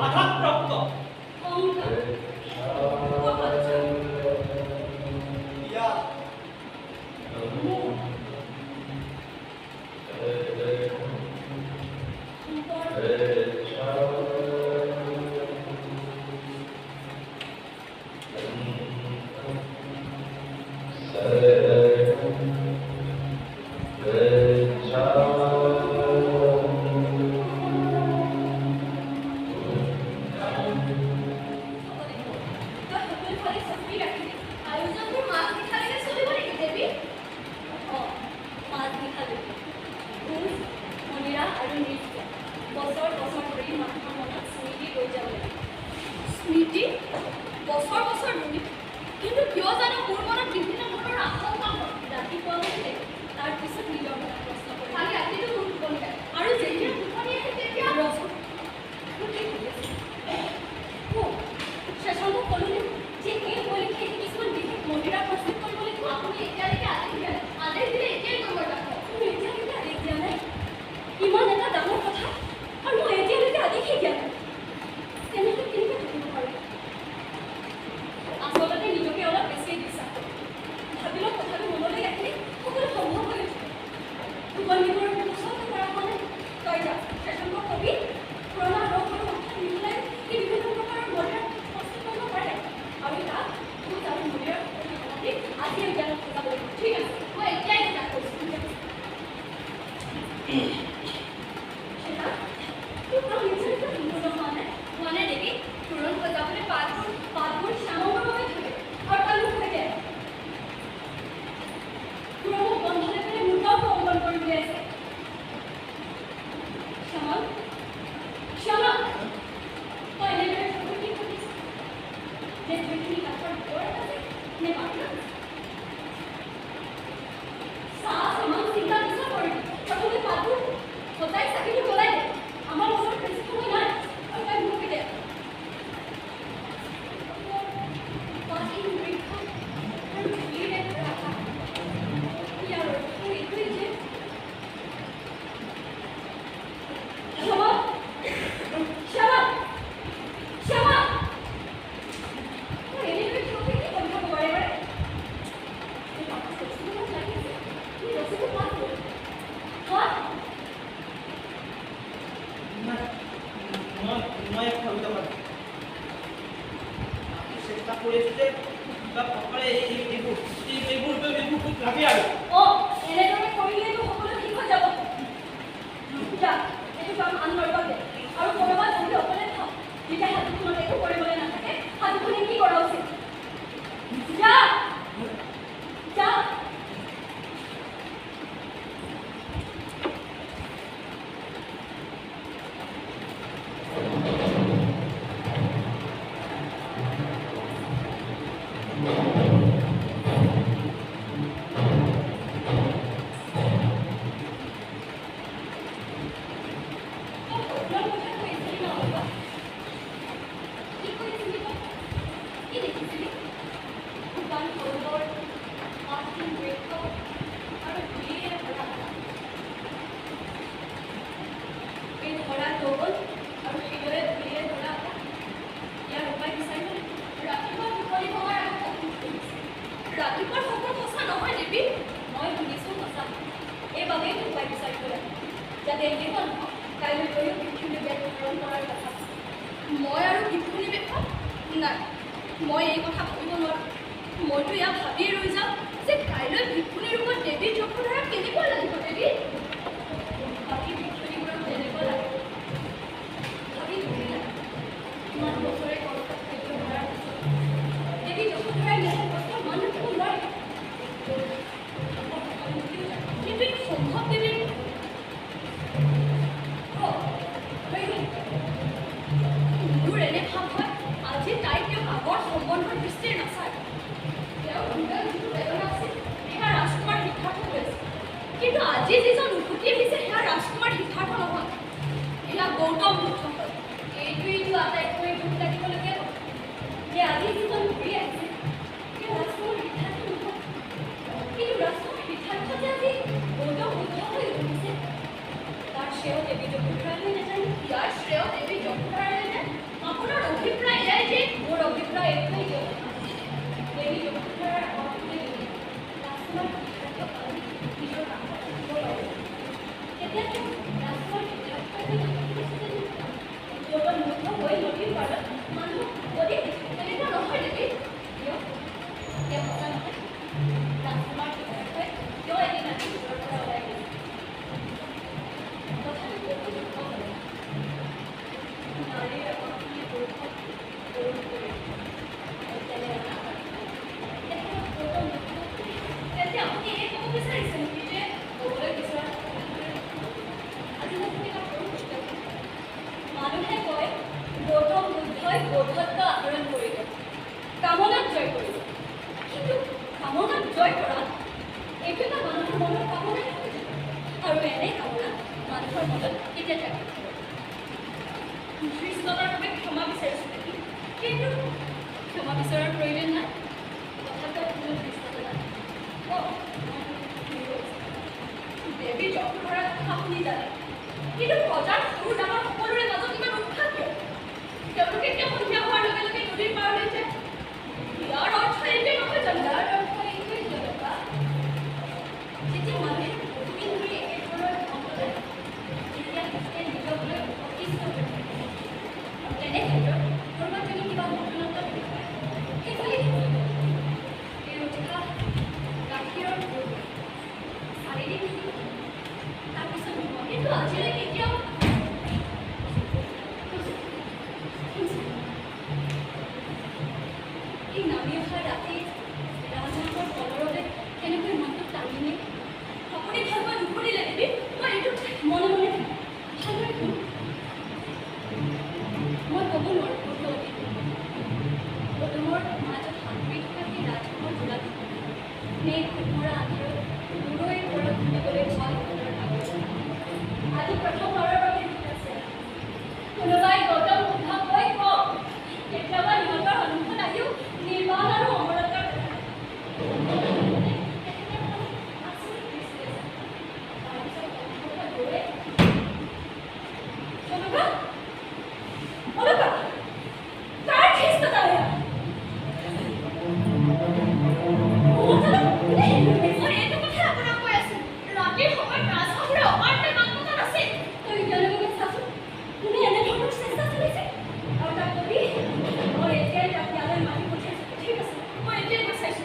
আঘাতপ্ৰাপ্ত। ইয়া স্মৃতি বছৰ বছৰ ধৰি, কিন্তু কিয় জানো মোৰ মনত বিভিন্ন ধৰণৰ আশংকা হয়। ৰাতিপুৱা উঠিলে তাৰপিছত নিজৰ মনত প্ৰশ্ন কৰোঁ, কালি ৰাতিটো মোৰ টোপনি লাগে আৰু যেতিয়া টোপনি আহে তেতিয়া ৰচোন মই কি ভাবি আছোঁ? শশাংকক ক'লো নেকি যে এই উপলক্ষে কিছুমান বিশেষ মদিৰা প্ৰস্তুত কৰিব লাগিব? আপুনি এতিয়ালৈকে আদেশ দিয়া নাই। আদেশ দিলে এতিয়াই কৰিব যাব। মই এতিয়ালৈকে আদেশ দিয়া নাই? ইমান এটা ডাঙৰ কথা আৰু মই এতিয়ালৈকে আদেশেই দিয়া নাই, তেনেহ'লে কেনেকৈ থাকিব পাৰোঁ? আচলতে নিজকে অলপ বেছিয়ে বিশ্বাস কৰোঁ। ভাবি লওক, কথাটো মনলৈ আহিলে সকলো সম্ভৱ হৈ উঠিব। সুগন্ধিবোৰ পচন্দ কৰা হোৱা নাই। তই যা, শশাংকক কবি পুৰণা ৰস আৰু ঔষধ মিহলাই সি বিভিন্ন প্ৰকাৰৰ মদিৰা প্ৰস্তুত কৰিব পাৰে আৰু তাক ভোজ আৰু মদিৰাৰ সকলো সামগ্ৰী আজি উদ্যানত সজাব লাগিব। ঠিক আছে, মই এতিয়াই তাক কৈছোঁ। তোৰ কাম নিশ্চয় সম্পূৰ্ণ হোৱা নাই? হোৱা নাই দেৱী। তোৰণ সজাবলৈ পাতবোৰ শ্যামকৰ বাবে থাকে আৰু তই মোক থাকে তোৰণক বন্ধ পেলাই মুদ্ৰাও অংকন কৰি উলিয়াইছে। শ্যামল, শ্যামল, তই এনেদৰে চকু কি সুধিছ যে জুইখিনি কাঠৰ ভিতৰত আছে নে বাহিৰত? চাহ, শ্যামল, চিন্তা পিছত কৰিবি। প্ৰথমে পাতবোৰ সজাই চাকিটো জ্বলাই দে। আমাৰ ওচৰত বেছি সময় নাই আৰু তই মোক দে। পাতহীন বৃক্ষ আৰু ধূলিৰে ভৰা আকাশ, ইয়াৰ অৰ্থ এইটোৱেই যে শ্যামল, শ্যামল, শ্যামল, তই এনেদৰে থিয় হৈ কি কৰি থাক বাৰে বাৰে? এই বাকচ ৰছীবোৰ লাগি আছে। এই ৰছীবোৰ পাতবোৰ হা? নাই, মই এক ভাবিব পাৰোঁ। আমি চেষ্টা কৰি আছোঁ যে কিবা প্ৰকাৰে এইবোৰ খুব লাগে আৰু অ, এনেদৰে কৰিলেতো সকলো ঠিক হৈ যাব। যা, এইটো কাম আন কাৰোবাক দে আৰু ক'ৰবাত বহি অকলে থাক। যেতিয়া হাতীখনত একো কৰিবলৈ নাথাকে, হাতীখনে কি কৰা উচিত? যা, যা। তই সপোনৰ কথা কৈছিলি ন অলপত? কি কৈছিলি তই? কি দেখিছিলি? শুকান সৰোবৰ, পাতহীন বৃক্ষ আৰু ধূলিৰে ভৰা আকাশ। এই ধৰা যৌৱন আৰু সেইদৰে ধূলিৰে ভৰা আকাশ, ইয়াৰ উপায় বিচাৰিব লাগিব। ৰাতিপুৱা টোপনি ভঙাৰ আগত সপোন দেখিছোঁ। ৰাতিপুৱাৰ সপোন সঁচা নহয় দেৱী। মই শুনিছোঁ সঁচা। এইবাবেই উপায় বিচাৰিব লাগে, যাতে এনেকুৱা নহওক কাইলৈ তয়ো ভিক্ষুণী বেশ ধাৰণ কৰাৰ কথা। মই আৰু ভিক্ষুণী বেশত? নাই, মই এই কথা ভাবিব নোৱাৰোঁ। মইতো ইয়াক ভাবিয়ে ৰৈ যাম যে কাইলৈ ভিক্ষুণীৰ ৰূপত দেৱী যশোধৰা কেনেকুৱা লাগিব। দেৱী বাকী ভিক্ষুণীবোৰক যেনেকুৱা লাগে ভাবি দুখেই লাগে। ইমান বছৰে কষ্ট সহ্য কৰাৰ পিছত দেৱী যশোধৰাই নিজৰ কষ্টৰ মান ৰাখিব নোৱাৰে। কিন্তু এইটো সম্ভৱ দেৱী? মোৰ এনে ভাৱ হয় আজি তাই তেওঁক আগৰ সম্বন্ধৰ দৃষ্টিৰে নাচায়। তেওঁৰ হৃদয়ত যিটো বেদনা আছিল সেয়া ৰাজকুমাৰ সিদ্ধাৰ্থ হৈ আছিল, কিন্তু আজি যিজন উভতি আহিছে সেয়া ৰাজকুমাৰ সিদ্ধাৰ্থ নহয়, সেয়া গৌতম বুদ্ধ হয়। এইটোৱেইতো আটাইতকৈ দুখ লাগিবলগীয়া কথা যে আজি যিজন ঘূৰি আহিছে সেয়া ৰাজকুমাৰ সিদ্ধাৰ্থ নহয়, কিন্তু ৰাজকুমাৰ সিদ্ধাৰ্থ যে আজি গৌতম বুদ্ধ হৈ উঠিছে তাৰ শ্ৰেয় দেৱী যশোধৰালৈ নাযায়? ইয়াৰ শ্ৰেয় দেৱী যশোধৰালৈ যায়। তই বৌদ্ধত্ব আহৰণ কৰিলে, কামনাক জয় কৰিলে। কিন্তু কামনাক জয় কৰা এইটো এটা মানুহৰ মনৰ কামনা নহয় জানো? আৰু এনে কামনা মানুহৰ মনত কেতিয়া জাগৃত হ'ব? ধৃষ্টতাৰ বাবে ক্ষমা বিচাৰিছোঁ নেকি? কিন্তু ক্ষমা বিচৰাৰ প্ৰয়োজন নাই। কথাটো কোনো ধৃষ্টতা নাই। অ' দেৱী যশোধৰাৰ কথা আপুনি জানে, কিন্তু প্ৰজাৰ সৰু ডাঙৰ সকলোৰে মাজত ইমান উৎসাহ কিয়? তেওঁলোকে কিয় সন্ধিয়া হোৱাৰ লগে লগে নদীৰ পাৰলৈ যায়? ইয়াৰ অৰ্থ এইটোৱে নহয় জানো? ইয়াৰ অৰ্থ এইটোৱে জনতা, যেতিয়া মানুহে বহুদিন ধৰি একেধৰণৰ জীৱন কটায়, তেতিয়া তেওঁ নিজক লৈ অতিষ্ঠ হৈ পৰে। আৰু তেনে ক্ষেত্ৰত ক'ৰবাত যদি কিবা নতুনত্ব দেখা পায়, সেইফালে থাকিব। এই উৎসাহ গাখীৰৰ ভোগ চাৰিদিন থাকিব, তাৰপিছত নোহোৱা। কিন্তু আজিলৈ কেতিয়াও। এই নামি অহা ৰাতি ৰাজহাঁহৰ কলৰৱে কেনেকৈ মনটো টানি নিয়ে, আপুনি ভালকৈ নুশুনিলে দেৱী। মই এইটো মনে মনে থাকোঁ, ভালদৰে শুন। মই ক'ব নোৱাৰোঁ কোনটো অতীত। পদুমৰ মাজত সাঁতুৰি থকা সেই ৰাজহাঁহৰ যোৰাটো নে খুটমৰা আন্ধাৰত দূৰৈৰ পৰা শুনিবলৈ পোৱা সিহঁতৰ আগত আজি প্ৰথমবাৰৰ বাবে আছে। কোনোবাই গৌতম বুদ্ধকৈ কওক, কেতিয়াবা সিহঁতৰ সন্মুখত আহিও নিৰ্বাণ আৰু অমৰত্বৰ কথা তেখেতে মনত আচৰিত দৃষ্টিৰে চায়। তাৰপিছত সন্মুখত দৌৰে, অলকা, অলকা, কাৰ ধৃষ্টতা এয়া? মই এইটো কথাই আপোনাক কৈ আছো। ৰাতিৰ সময়ত ৰাজহাঁহবোৰে অকাৰণতে মাত মতা নাছিল। তই তেওঁলোকে চাচোন, কোনে এনেধৰণৰ চেষ্টা চলাইছে আৰু তাক কবি, মই এতিয়াই তাক ইয়ালৈ মাতি পঠিয়াইছো। ঠিক আছে, মই এতিয়াই গৈ চাইছো।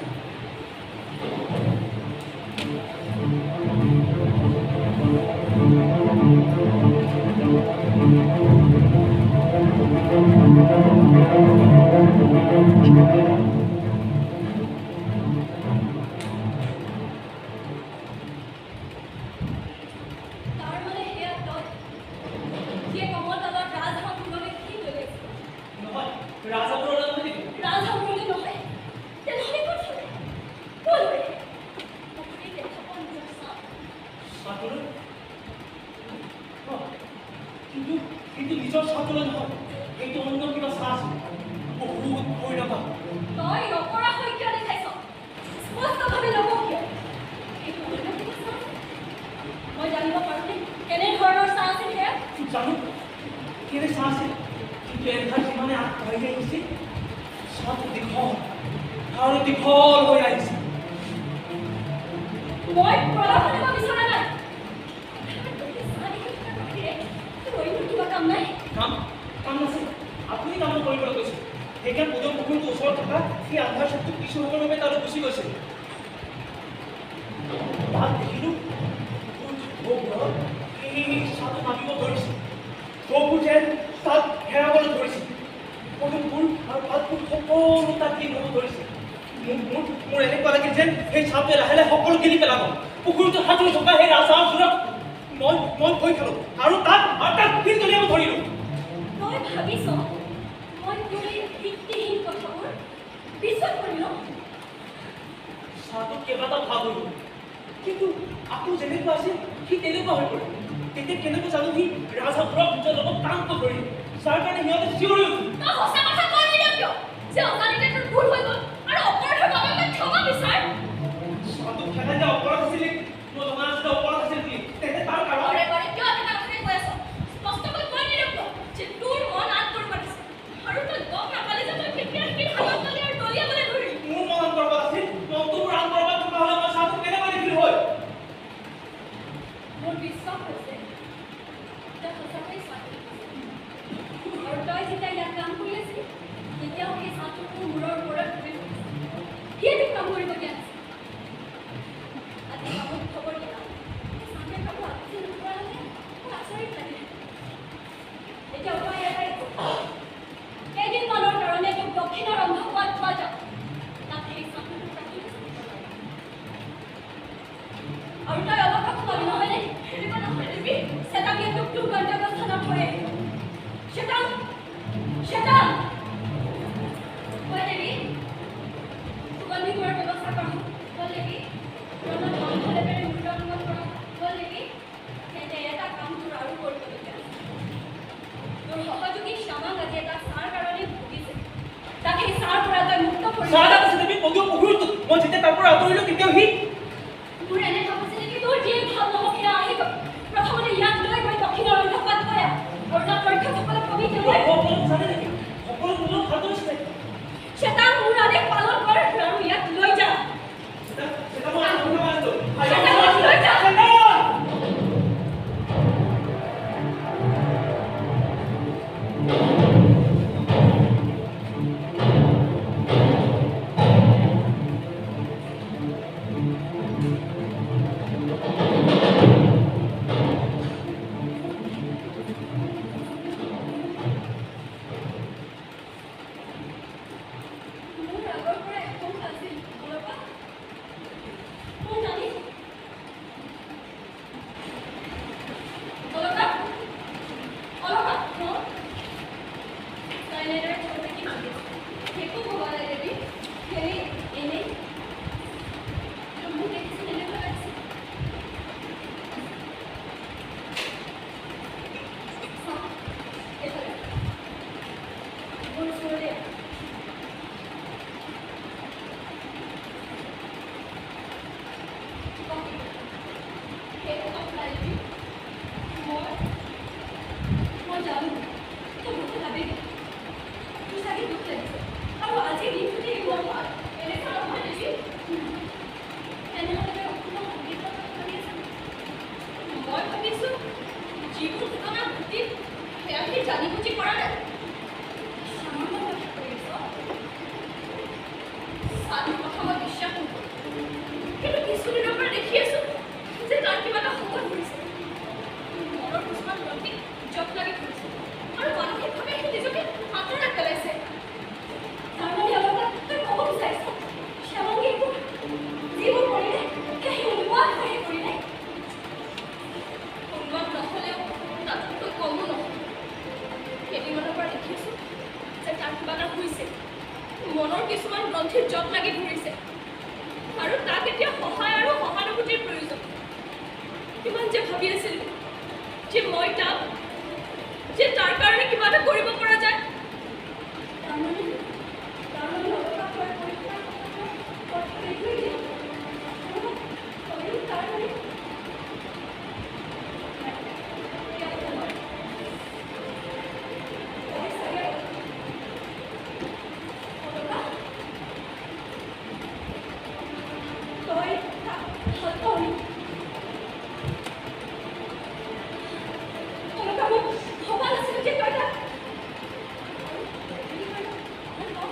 তাৰ মানে সেয়া তই, যিয়ে কমলতলত ৰাজহাঁহবোৰলৈ কি দলিয়াইছিল? নহয়, ৰাজহাঁহবোৰলৈ নহয় নেকি? ৰাজহাঁহবোৰলৈ নহয়, তেনেহ'লে ক'ত থলে? ক'লৈ? পুখুৰীত দেখা পোৱা নিজৰ ছাঁ। ছাঁটোলৈ? অ', কিন্তু কিন্তু নিজৰ ছাঁটোলৈ নহয়, সেইটো অন্য কিবা ছাঁ আছিল, বহুত ভয় লগা। তই নকৰা হৈ কিয় দেখাইছ? স্পষ্টভাৱে নকওঁ কিয়? এইটো অন্য কিবা ছাঁ আছিল। মই জানিব পাৰোঁনে কেনেধৰণৰ ছাঁ আছিল সেয়া? জানো কেনে ছাঁ আছিল, কিন্তু এন্ধাৰ যিমানে আগবাঢ়ি আহিছিল, ছাঁটো দীঘল আৰু দীঘল হৈ আহিছিল। মই প্ৰলাপ শুনিব বিচৰা নাই। ছাঁ দেখি থকাৰ বাহিৰে তোৰ অন্য কিবা কাম নাই? কাম কাম নাছিল, আপুনি কাম কৰিবলৈ কৈছিল। সেইকাৰণে পদুম পুখুৰীটোৰ ওচৰত থকা সেই আন্ধাৰ চুকটো কিছু সময়ৰ বাবে তালৈ গুচি গৈছিল। তাত দেখিলোঁ পুখুৰীটোৰ ঢৌবোৰত সেই ছাঁটো নামিব ধৰিছে। ঢৌবোৰ যেন তাত হেৰাবলৈ ধৰিছে। পদুমবোৰ আৰু পাতবোৰ সকলো তাত লীন হ'ব ধৰিছে। মোৰ মোৰ মোৰ এনেকুৱা লাগিল যেন সেই ছাঁটোৱে লাহে লাহে সকলো গিলি পেলাব। পুখুৰীটোত সাঁতুৰি থকা সেই ৰাজহাঁহৰ যোৰাক মই মই ভয় খালোঁ আৰু তাত শিল দলিয়াব ধৰিলোঁ। তই ভাবিছ মই তোৰ এই ভিত্তিহীন কথাবোৰ বিশ্বাস কৰি লম? ছাঁটোত কেইবাটাও ভাগ হৈ গ'ল, কিন্তু আকৌ যেনেকুৱা আছিল সি তেনেকুৱা হৈ পৰিল। তেতিয়া কেনেকৈ জানো সি ৰাজহাঁহবোৰক নিজৰ লগত টানকৈ ধৰিলে, যাৰ কাৰণে সিহঁতে চিঞৰি উঠিল। তই সঁচা কথা কৈ নিদিয় কিয় যে অজানিতে তোৰ ভুল হৈ গ'ল আৰু অপৰাধৰ বাবে তই ক্ষমা বিচাৰ? ছাঁটোক খেদাই দিয়া অপৰাধ আছিল নেকি? মই জনা নাছিলোঁ অপৰাধ আছিল বুলি। তেন্তে তাৰ কাৰণ বাৰে বাৰে কিয় একেটা কথাকে কৈ আছ? স্পষ্টকৈ কৈ নিদিয় কিয় যে তোৰ মন আন ক'ৰবাত আছে আৰু তই গম নাপালি যে তই কেতিয়া শিল হাতত ললি আৰু দলিয়াবলৈ ধৰিলি? মোৰ মন আন ক'ৰবাত আছিল। মনটো মোৰ আন ক'ৰবাত থকা হ'লে মই ছাঁটোক কেনেকৈ দেখিলো হয়? মোৰ বিশ্বাস হৈছে তই সঁচাকৈ ছাঁটো দেখিছ। আৰু তই যেতিয়া ইয়াত পৰা আঁতৰিলো তেতিয়াও সি মোৰ এনে ভাব হৈছে নেকি তোৰ যিয়ে ভাব নহওক সেয়া আহি প্ৰথমতে ইয়াক লৈ গৈ দক্ষিণ অৰণ্যপাত থৈ আহ আৰু তাত ৰক্ষকসকলক কবি তেওঁ জানে নেকি সকলো মূলত ভাৰতৰ নিচিনাই। শ্বেতাং, মোৰ আদেশ পালন কৰ আৰু ইয়াক লৈ যা। লৈ যা। মোৰ আগৰ পৰা এখন আছিল অলপা মই জানিছোঁ। অলকা, অলকা, ন তই এনেদৰে থওঁতে কি ভাবিছ? একো ভবা নাই দেৱী, সেই এনেই মোক দেখিছোঁ এনেকুৱা লাগিছে। চাওঁ, এইফালে মোৰ ওচৰলৈ আহ। কওঁ কি কথা? সেইটো কথা নাই দেৱী। মই জানো তই বহুত আৱেগিক, তোৰ চাগে দুখ লাগিছে আৰু আজিৰ দিনটোতে এইবোৰ হোৱা এনেকুৱা নহয় দেৱী। তেনেহ'লে তই অপূৰ্ব সংগীতৰ কথা ভাবি আছ? মই ভাবিছোঁ যিবোৰ ঘটনা ঘটিল সেয়া সি জানি বুজি কৰা নাই। সামান্য কথা কৈ আছ। সাধু কথা মই বিশ্বাস নকৰোঁ, কিন্তু কিছুদিনৰ পৰা দেখি আছোঁ যে তাৰ কিবা এটা হ'ব ধৰিছে। মনৰ কিছুমান গ্ৰন্থিত জঁট লাগি ধৰিছে আৰু মানসিকভাৱে সি নিজকে আঁতৰাই পেলাইছে। তাৰমানে অলপমান তই ক'ব বিচাৰিছ শ্যামাংগী এইবোৰ যিবোৰ কৰিলে সেয়া সি উন্মাদ হৈহে কৰিলে? উন্মাদ নহ'লেও তাতোতকৈ কমো নহয়। কেইদিনমানৰ পৰা দেখি আছোঁ যে তাৰ কিবা এটা হৈছে, মনৰ কিছুমান গ্ৰন্থিত জঁট লাগি ধৰিছে আৰু তাক এতিয়া সহায় আৰু সহানুভূতিৰ প্ৰয়োজন। কিমান যে ভাবি আছিলোঁ যে মই তাক যে তাৰ কাৰণে কিবা এটা কৰিব পৰা যায়। তাৰমানে তাৰমানে অলকা তই পৰীক্ষাৰ কথাটোৰ অৰ্থ এইটোৱেই যে তয়ো তাৰ দৰে? নাই, সেয়া হ'ব নোৱাৰে। তই চাগে অলকা তই তাক ভাল পাৱ নেকি? অলকা, মই ভবা নাছিলোঁ যে তই তাক যদি তই তাক ভাল পাৱ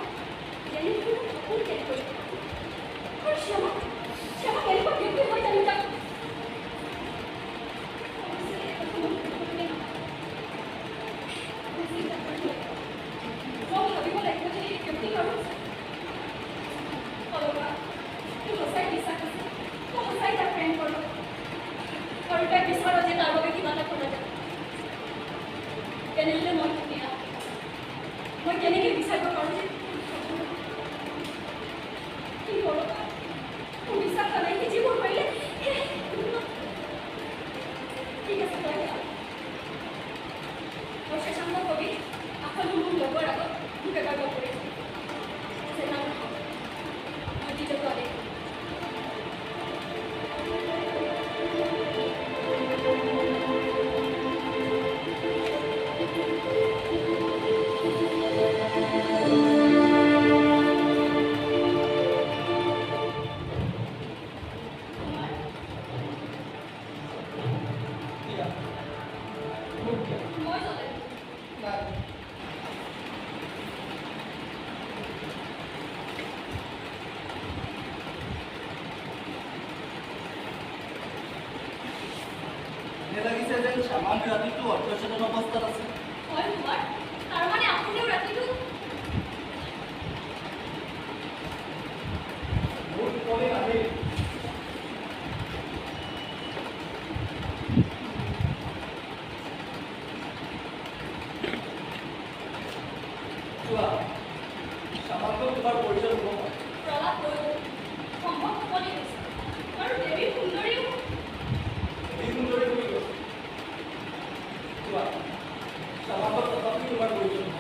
তেনেহ'লে সপোন কেনেকৈ আৰু শ্যামা শ্যামা কেনেকুৱা ব্যক্তি হয় জানো তাক? অৱশ্যে এই কথা মই ক'বলৈ নহয়। মই চিন্তা কৰিব লাগিব। মই ভাবিব লাগিব যে সেই ব্যক্তি আৰু অলকা তোৰ সঁচাই বিশ্বাস আছে, তই সঁচাই তাক প্ৰেম কৰ আৰু তই বিচাৰ যে তাৰ বাবে কিবা এটা কৰা যায়। তেনেহ'লে মই কেতিয়া মই কেনেকৈ বিচাৰিব পাৰোঁ যে কিন্তু অলকা মোৰ বিশ্বাস নাই, সি যিবোৰ কৰিলে। ঠিক আছে, তই যা আৰু শশাংক কবি আকৌ মোক লগোৱাৰ আগত মোক এবাৰ লগ কৰি চেনাং। মই দ্বিতীয়টো আদেশ। তোমাৰ দিয়া, মোক দিয়া। মই জ্বলাই দিম। নাই। এনে লাগিছে যেন শ্যামাং ৰাতিটো অৰ্ধচেতন অৱস্থাত আছে। হয় কুমাৰ, তাৰমানে আপুনিও ৰাতিটো মোৰ টোপনি নাহিল। চোৱা, শ্যামাংকক তোমাৰ প্ৰয়োজন হ'ব পাৰে। প্ৰলাপ লৈ সম্ভৱ টোপনি গৈছে আৰু দেৱী সুন্দৰীও দেৱী সুন্দৰী শুই গৈছে। চোৱা, শ্যামাংকক তথাপিও তোমাৰ প্ৰয়োজন হ'ব।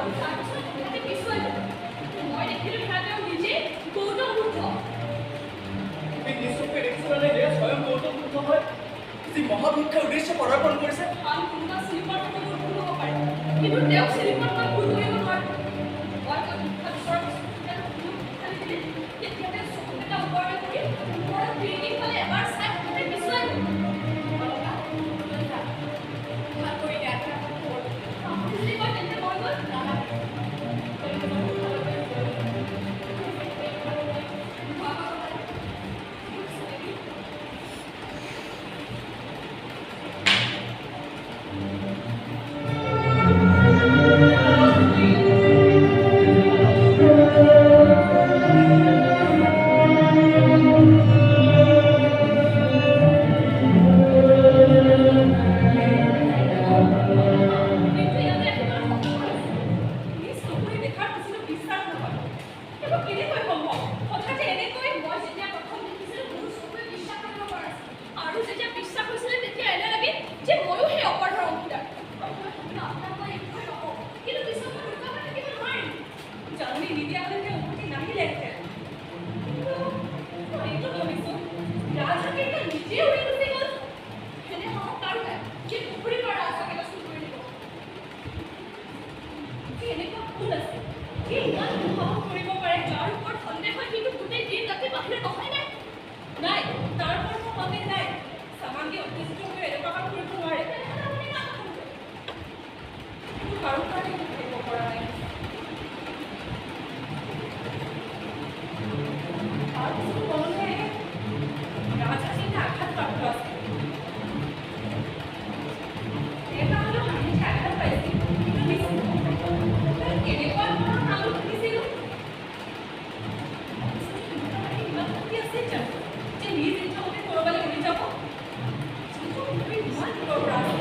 আৰু তাৰপিছত হঠাতে পিছুৱাই গ'ল। মই দেখিলোঁ সেয়া তেওঁ নিজেই গৌতম বুদ্ধ। তুমি নিশ্চয়কৈ দেখিছিলানে যে স্বয়ং গৌতম বুদ্ধ হয় যি মহাভিক্ষাৰ উদ্দেশ্যে পদাৰ্পণ কৰিছে? আন কোনোবা চিনি পোৱাৰ ক্ষেত্ৰত মোৰ ভুল হ'ব পাৰে, কিন্তু তেওঁক চিনি পোৱাত মই ভুল কৰিব নোৱাৰোঁ। মই গৈ ভিক্ষা বিচৰাৰ পিছত যেতিয়া তেওঁ ভিক্ষা নিদিলে, তেতিয়া তেওঁ চকুকেইটা ওপৰলৈ কৰি ওপৰৰ খিৰিকীৰ ফালে এবাৰ চাই হঠাতে পিছুৱাই গ'ল। অলকা, ললিতা, ভাল কৰি দিয়া। আপুনি যদি কয় তেন্তে মই গৈ নালাগে। তেন্তে মই ভালকৈ কিন্তু ইয়াতে একেবাৰে সত্য হৈছে। নিজ চকুৰে দেখাৰ পিছতো বিশ্বাস নহয়। এইবোৰ কেনেকৈ সম্ভৱ? হঠাতে এনেকৈ মই যেতিয়া প্ৰথম দেখিছিলোঁ, মোৰ চকুৱে বিশ্বাস কৰিব পৰা নাছিল। আৰু যেতিয়া বিশ্বাস হৈছিলে, তেতিয়া এনে লাগিল যে ময়ো সেই অপৰাধৰ অংশীদাৰ। আপোনাক মই এই বিষয়ে নকওঁ, কিন্তু পিছত মই নোকোৱাকৈ থাকিব নোৱাৰিম। জাননী নিদিয়া হ'লে তেওঁ উভতি নাহিলেহেঁতেন। কিন্তু মই এইটো ভাবিছোঁ, ৰাজহাঁহ নিজে উৰি গুচি গ'ল। এনে সাহস কাৰো নাই যে পুখুৰীৰ পৰা ৰাজহাঁহ চুৰ কৰি নিব। এনেকুৱা কোন আছে যি ইমান দুঃসাহস কৰিব পাৰে, যাৰ ওপৰত সন্দেহ হয় কিন্তু গোটেই দিন ৰাতি বাহিৰত অহাই নাই? নাই, তাৰ ওপৰত মোৰ সন্দেহ নাই। চামাংগী উত্তেজিত হৈ এনেকুৱা কাম কৰিব নোৱাৰে। তেনেহ'লে আপুনি কাক সন্দেহ? মোৰ কাৰো কাৰণে একো ভাবিব পৰা নাই। তাৰপিছতো মনলৈ আহে, ৰাজহাঁহ আঘাতপ্ৰাপ্ত আছিল। এটা হ'লেও হাঁহিতে আঘাত পাইছিল, কিন্তু নিশ্চিত কেনেকুৱা ধৰণৰ আলোক দেখিছিলোঁ। ইমান শক্তি আছিল জানো যে নিজ ইচ্ছামতে ক'ৰবালৈ উৰি যাব, যিটো পুখুৰী ইমান দূৰৰ পৰা আছিল?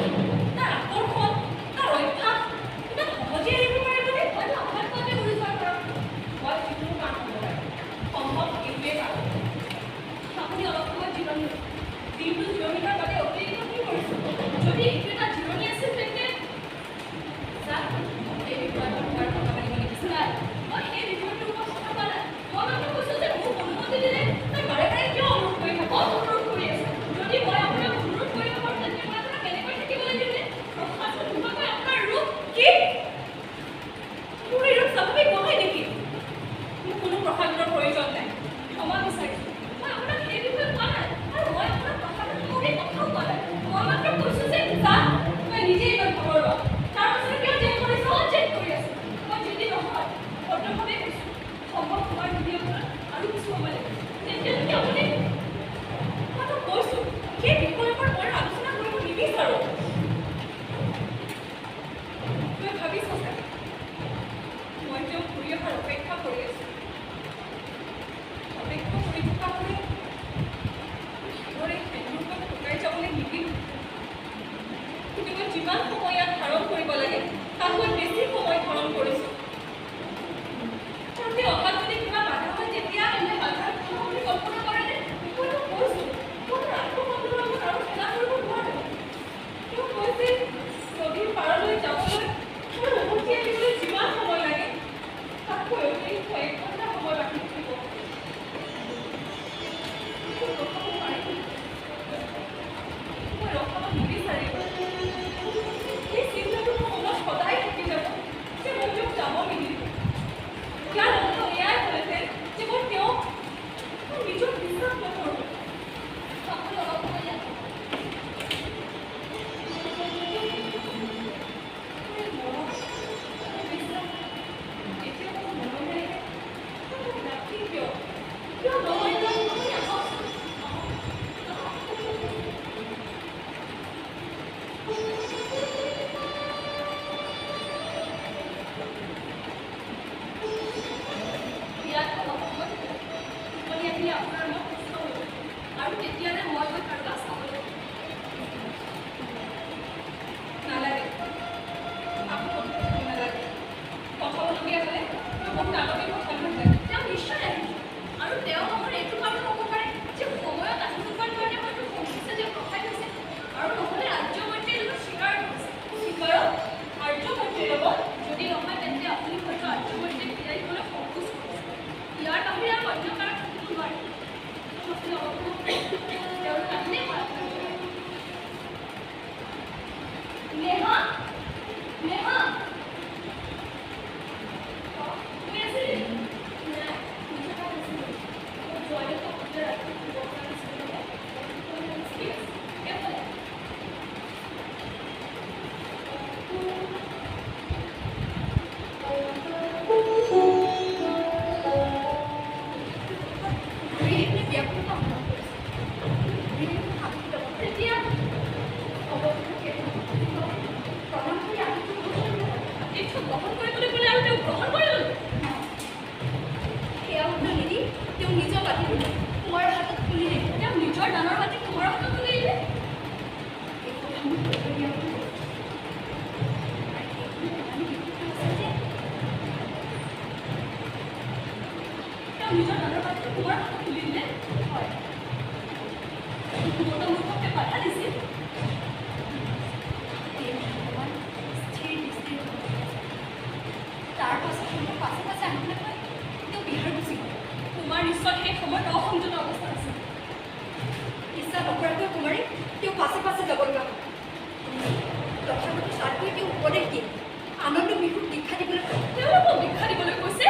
গ্ৰহণ কৰিবলৈ ক'লে আৰু তেওঁ গ্ৰহণ কৰি ল'লে। সেয়া উত্তৰ নিদি তেওঁ নিজৰ বাতিটো কুমাৰৰ হাতত তুলি দিলে। তেওঁ নিজৰ দানৰ বাতি কুমাৰৰ হাতত তুলি দিলে। এই কথা মোক কৈ দিয়া বুলি কৈছে। তেওঁ নিজৰ দানৰ বাতিটো কুমাৰৰ হাতত তুলি দিলে। হয়, গৌতম বুদ্ধকে বাধা দিছিল। স্থিৰ দৃষ্টিৰে তাৰ পাছত মোৰ পাছে পাছে আহিবলৈ কৈ তেওঁ বিহাৰ গুচি গ'ল। কুমাৰ নিশ্চয় সেই সময়ত অসংযত অৱস্থাত আছিল। ইচ্ছা নকৰাকৈ কুমাৰে তেওঁ পাছে পাছে যাব লগা হ'ল। তথাপিতো তাত গৈ তেওঁ উপদেশ দিয়ে, আনন্দ বিহুক দীক্ষা দিবলৈ কয়। তেওঁলোকক দীক্ষা দিবলৈ কৈছে?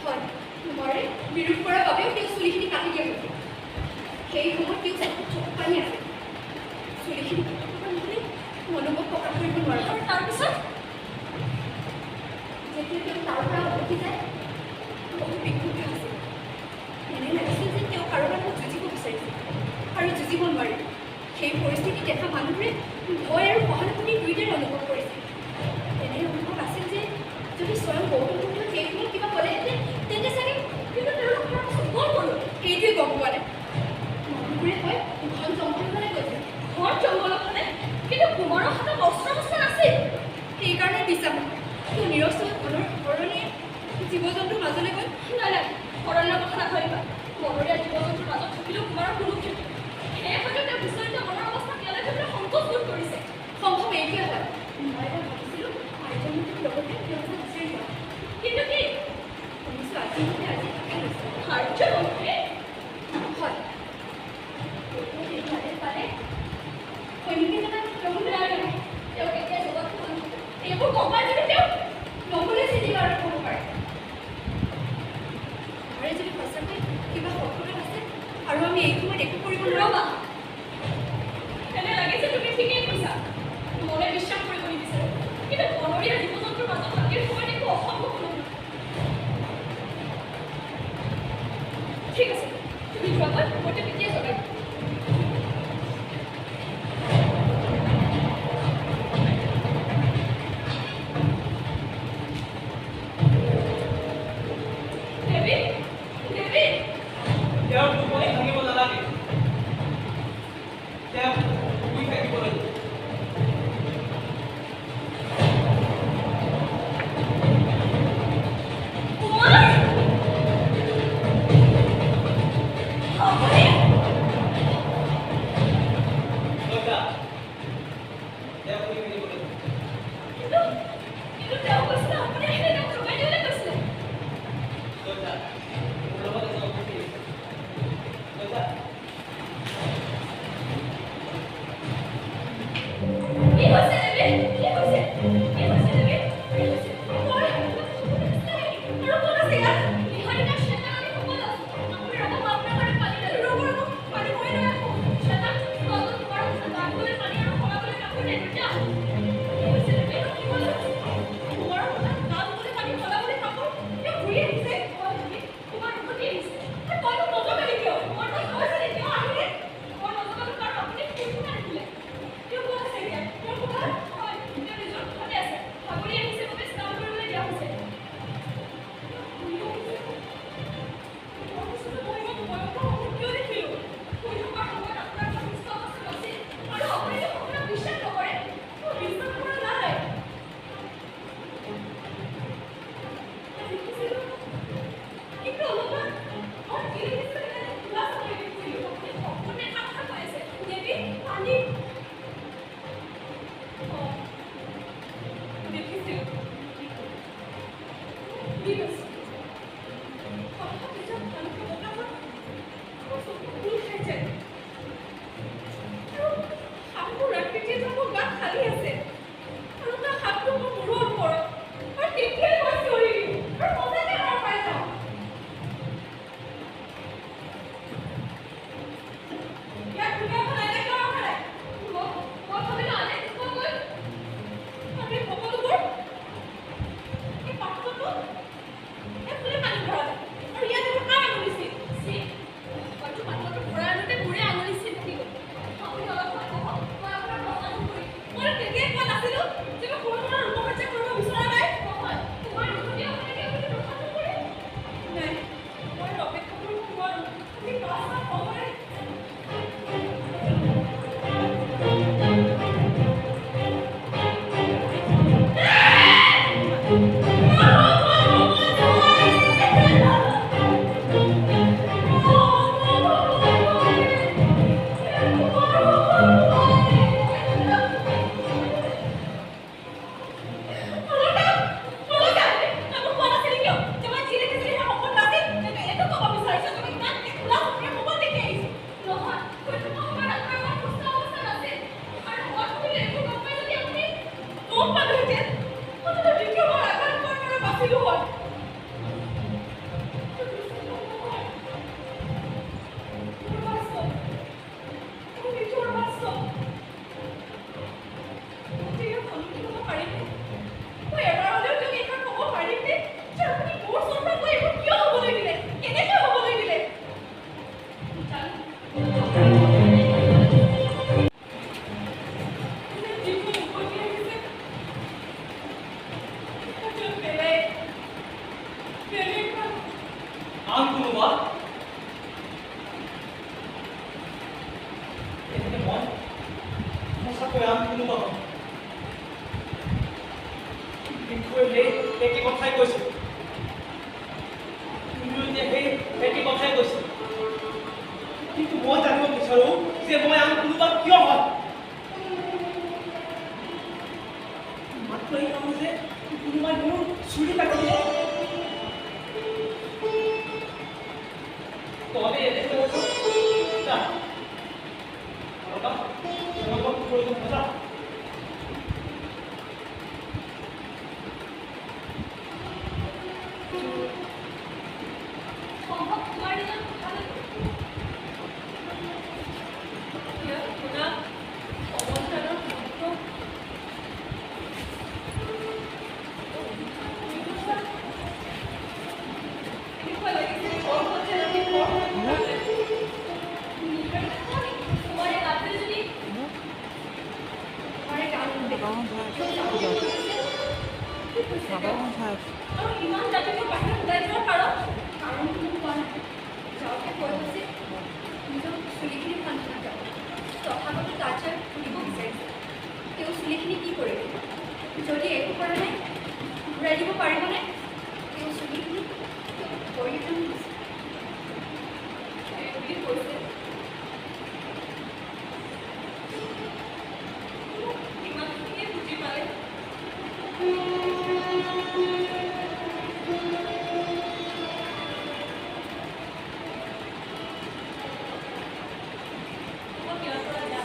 হয়, কুমাৰে বিৰোধ কৰাৰ বাবেও তেওঁ চুলিখিনি কাটি দিয়া হৈছিল। সেই সময়ত তেওঁ চকুত চকু পানী আছিল। চুলিখিনি কটা নহ'লে মনোভাৱ প্ৰকাশ কৰিব নোৱাৰে। আৰু তাৰপিছত যেতিয়া তেওঁ তাৰ পৰা উভতি যায়, বহু বিক্ষুব্ধ আছিল। এনে লাগিছিল যে তেওঁ কাৰোবাৰ লগত যুঁজিব বিচাৰিছিল আৰু যুঁজিব নোৱাৰে। সেই পৰিস্থিতি দেখা মানুহবোৰে ভয় আৰু সহানুভূতি দুয়োটাৰে অনুভৱ কৰিছিল। এনে অনুভৱ আছিল যে যদি স্বয়ং গৌতম বুদ্ধই সেই সময়ত কিবা ক'লেহেঁতেন তেন্তে চাগে। কিন্তু তেওঁলোক তাৰপিছত ক'ত গ'ল সেইটোৱে গম পোৱা নাই। মানুহবোৰে কয় ঘন জংঘল ফালে গৈছে। ঘন জংঘলৰ ফালে? কিন্তু কুমাৰৰ হাতত অস্ত্ৰ শস্ত্ৰ নাছিল। সেইকাৰণে বিশ্বাস নহয়। তেওঁ নিৰস্ত হৈ বনৰ অৰণ্যে জীৱ জন্তুৰ মাজলৈ গ'ল। নাই নাই, অৰণ্যৰ কথা নাভাবিবা। বনৰীয়া জীৱ জন্তুৰ মাজত থাকিলেও কুমাৰৰ কোনো ক্ষতি। সেয়ে হয়তো তেওঁ বিচলিত মনৰ অৱস্থাত ইয়ালৈ যাবলৈ সংকোচ বোধ কৰিছে। সম্ভৱ এইটোৱে হয়। মই এবাৰ ভাবিছিলোঁ আৰ্যমন্ত্ৰীক লগতে তেওঁলোকক বিচাৰি যাওঁ। কিন্তু কি শুনিছোঁ আজি মতে আজি শিক্ষা লৈছে আৰ্যমন্ত্ৰী? হয়, পালে সৈনিকেইজনক নাই নাই, তেওঁক এতিয়া জগত এইবোৰ গম পাই যদি তেওঁ নহ'লে চিনি আৰু ক'ব পাৰে। কুমাৰে যদি সঁচাকৈ কিবা শত্ৰুতা আছে আৰু আমি এই সময়ত একো কৰিব নোৱাৰোঁ। এনে লাগিছে তুমি ঠিকেই কৈছা। মনে বিশ্বাস কৰিব নিবিচাৰে, কিন্তু বনৰীয়া জীৱ জন্তুৰ মাজত ৰাতিৰ সময়ত একো অসম্ভৱ নহয়। ঠিক আছে, তুমি যোৱাগৈ, মই তেওঁক এতিয়াই জগাই দিম। দেৱী, দেৱী! তেওঁৰ টোপনি ভাঙিব নালাগে, তেওঁক শুই থাকিবলৈ দিয়ক। কুমাৰ, আপুনি? লজ্জা, তেওঁক শুই থাকিবলৈ দিয়ক। কিন্তু তেওঁ কৈছিলে আপুনি আহিলে তেওঁক জগাই দিবলৈ কৈছিলে। লজ্জা, মোৰ লগত এজন অতিথি আহিছে। লজ্জা! কি হৈছে দেৱী? কি হৈছে? কি হৈছে দেৱী? কি হৈছে? মই আৰু কোন আছে ইয়াত? নিহাৰিকা, শ্বেতা, আমি সকলো আছো। আপুনি ৰ'ব, মই আপোনাৰ কাৰণে পানী লৈ। ৰ'ব ৰ'ব, পানী মই লৈ আহোঁ। শ্বেতা, তলত তোমাৰ গা ধুবলৈ পানী আৰু সলাবলৈ কাপোৰ নাই। যা। কি হৈছে দেৱী? কি হ'ল? কুমাৰৰ হঠাৎ গা ধুবলৈ পানী, সলাবলৈ কাপোৰ। তেওঁ ঘূৰি আহিছে? হয় দেৱী, কুমাৰ উভতি আহিছে। আৰু তইনো নজগালি কিয়? মই তই কৈছিলি তেওঁ আহিলে। মই নজগালো কাৰণ আপুনি শুই থকা দেখিলে। তেওঁ ক'ত আছে এতিয়া? তেওঁৰ কোঠাত? হয়, তেওঁ নিজৰ কোঠাতে আছে। ভাগৰি আহিছে বাবে স্নান কৰিবলৈ দিয়া হৈছে। শুই আহিছে। মই কৈছিলোঁ মই ইমান ভয়ংকৰ সপোন কিয় দেখিলোঁ? শুই থকাৰ সময়ত আপোনাৰ গাত সুস্থ অৱস্থাত নাছিল আৰু আপুনি যে সপোনক বিশ্বাস নকৰে। মই বিশ্বাস কৰা নাই। দেখিছিলোঁ, কিন্তু অলপমান মই কি দেখিছিলোঁ সেইকাৰণে কোলা চাকৰি দেখিছিলোঁ। আপুনি সপোন দেখা কথা কৈ আছে। দেৱী, পানী। অঁ, দেখিছিলোঁ। ঠিক আছে। হঠাৎ এজাক ভালুকে বতাহত মোৰ চকু খোল খাই যায় আৰু সাপটোৰ আকৃতি এটা মোৰ গাত খালি আছে আৰু তাৰ হাতটো মোৰ মূৰৰ ওপৰত আৰু তেতিয়াই মই চিঞৰি দিওঁ আৰু সঁচাকে সাৰ পাই যাওঁ। ইয়াত কোনে এখন আইনা কিয় ৰখা নাই? মই ভাবিলোঁ আনে কোৱা গৈ। আৰু এই সকলোবোৰ, এই পাত্ৰটো আন কোনোবা? তেন্তে মই সঁচাকৈ আন কোনোবা হয়। ভিক্ষুৱে সেই একে কথাই কৈছে, তুমিও এতিয়া সেই একে কথাই কৈছে, কিন্তু মই জানিব বিচাৰো যে মই আন কোনোবা কিয় হয়। মাত্ৰ এই কাৰণে যে কোনোবাই মোৰ চুলি কাটি দিলে? তহঁতে ইয়াতে কৈছ, যা প্ৰয়োজন, যা। সম্ভৱ তোমাৰ নিজৰ কোঠালৈ গ'ল। ইয়াত শুনা অৱস্থানৰ গুৰুত্ব এনেকুৱা লাগিছে, ঘৰখন যেন আমি ঘৰ হৈ থকা নাই। তোমাৰ এই গাঁটোৱে যদি তোমাৰ এই গান কি কৈছে তেওঁ? আৰু ইমান ৰাতিপুৱা বাহিৰত ওলাই যোৱাৰ কাৰণ? কাৰণটো মোক কোৱা নাই। যাওঁতে কৈ গৈছে নিজৰ চুলিখিনি সান্তনা যাব। তথাগত তাত যাই সুধিব বিচাৰিছে তেওঁ চুলিখিনি কি কৰিলে। যদি একো কৰা নাই, ঘূৰাই দিব পাৰিবনে? তেওঁ চুলিখিনি তেওঁক পৰিত্ৰাণ দিছে বুলি কৈছে। ইমানখিনিয়ে বুজি পালে। মোক ইয়াৰ পৰা যা।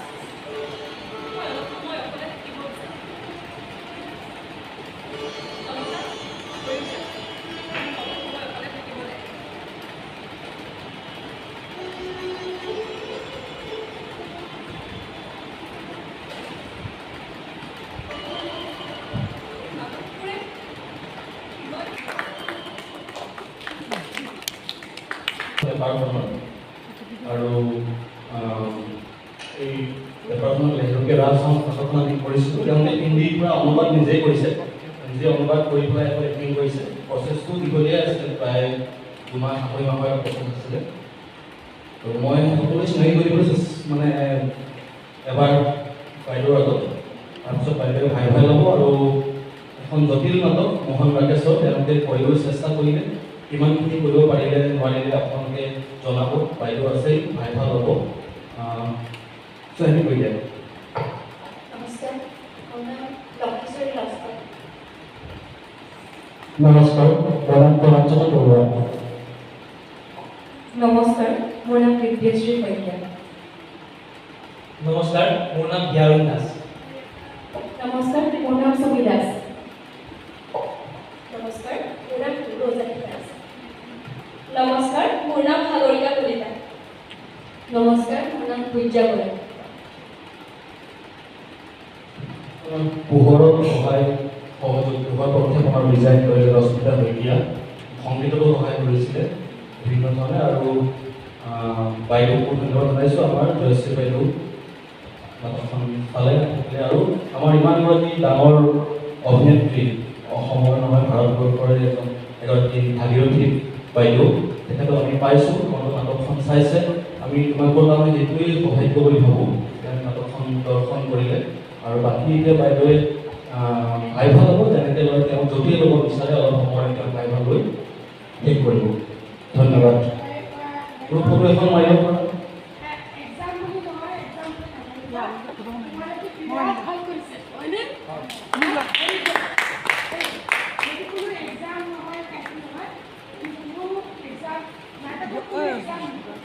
মই অলপ সময় অকলে থাকিব বিচাৰোঁ। অলকা, তয়ো যা। অলপ সময় অকলে থাকিব লাগে। নাটকবোৰে ইমান পেপাৰখনৰ আৰু এই পেপাৰখনত লেহেৰুকে ৰাজহংস নাটকখন আমি কৰিছিলোঁ। তেওঁলোকে হিন্দীৰ পৰা অনুবাদ নিজেই কৰিছে, নিজে অনুবাদ কৰি পেলাই আকৌ এক্টিং কৰিছে। প্ৰচেছটো দীঘলীয়া আছিলে, প্ৰায় 2 মাহ 2.5 মাহৰ এটা প্ৰচেছ আছিলে। তো মই সকলোৱে চিনাকি কৰি দিবলৈ মানে এবাৰ বাইদেউৰ আগত, তাৰপিছত বাইদেৱে ভাইভা ল'ব। আৰু এখন জটিল নাটক মোহন ৰাকেশৰ, তেওঁলোকে কৰিবলৈ চেষ্টা কৰিলে। কিমানখিনি কৰিব পাৰিলে নোৱাৰিলে আপোনালোকে জনাব। বাইদেউ আছেই, ভাইভা ল'ব। চ' সেইটো কৰি দিয়া। নমস্কাৰ, মোৰ নাম লক্ষেশ্বৰী লস্কৰ। নমস্কাৰ, মোৰ নাম প্ৰণাঞ্জন বৰুৱা। নমস্কাৰ, মোৰ নাম দিব্যশ্ৰী শইকীয়া। নমস্কাৰ, মোৰ নাম হিয়াৰুণ দাস। নমস্কাৰ, মোৰ নাম চমী দাস। নমস্কাৰ, মোৰ নাম ৰজালী দাস। নমস্কাৰ, মোৰ নাম সাগৰিকা কলিতা। নমস্কাৰ, মোৰ নাম পূজা বৰা। পোহৰত সহায় সহযোগ, পোহৰ প্ৰক্ষেপণ আৰু ডিজাইন কৰিলে ৰশ্মিতা শইকীয়া। সংগীততো সহায় কৰিছিলে বিভিন্ন ধৰণে। আৰু বাইদেউকো ধন্যবাদ জনাইছোঁ, আমাৰ জয়শ্ৰী বাইদেউ নাটকখন চালে থাকিলে। আৰু আমাৰ ইমানগৰাকী ডাঙৰ অভিনেত্ৰী, অসমৰ নহয় ভাৰতবৰ্ষৰে এগৰাকী ভাগীৰথী বাইদেউ, তেখেতক আমি পাইছোঁ। তোমালোক নাটকখন চাইছে, আমি তোমালোকৰ কাৰণে সেইটোৱেই সৌভাগ্য বুলি ভাবোঁ, তেওঁ নাটকখন দৰ্শন কৰিলে। আৰু বাকী এতিয়া বাইদেৱে ভাইভা ল'ব, যেনেকৈ লয় তেওঁ য'তেই ল'ব বিচাৰে, অলপ সময় তেওঁ ভাইভা লৈ শেষ কৰিব। ধন্যবাদ। গ্ৰুপ ফটো এখন মাৰিব পাৰা। এক্সাম বুলি নহয়, এক্সাম বুলি নাভাবিবা। তোমালোকে বিৰাট ভাল কৰিছে, হয়নে? এইটো কোনো এক্সাম নহয়, একো নহয়। কোনো এক্সাম, নাটকত কোনো এক্সাম নহয়।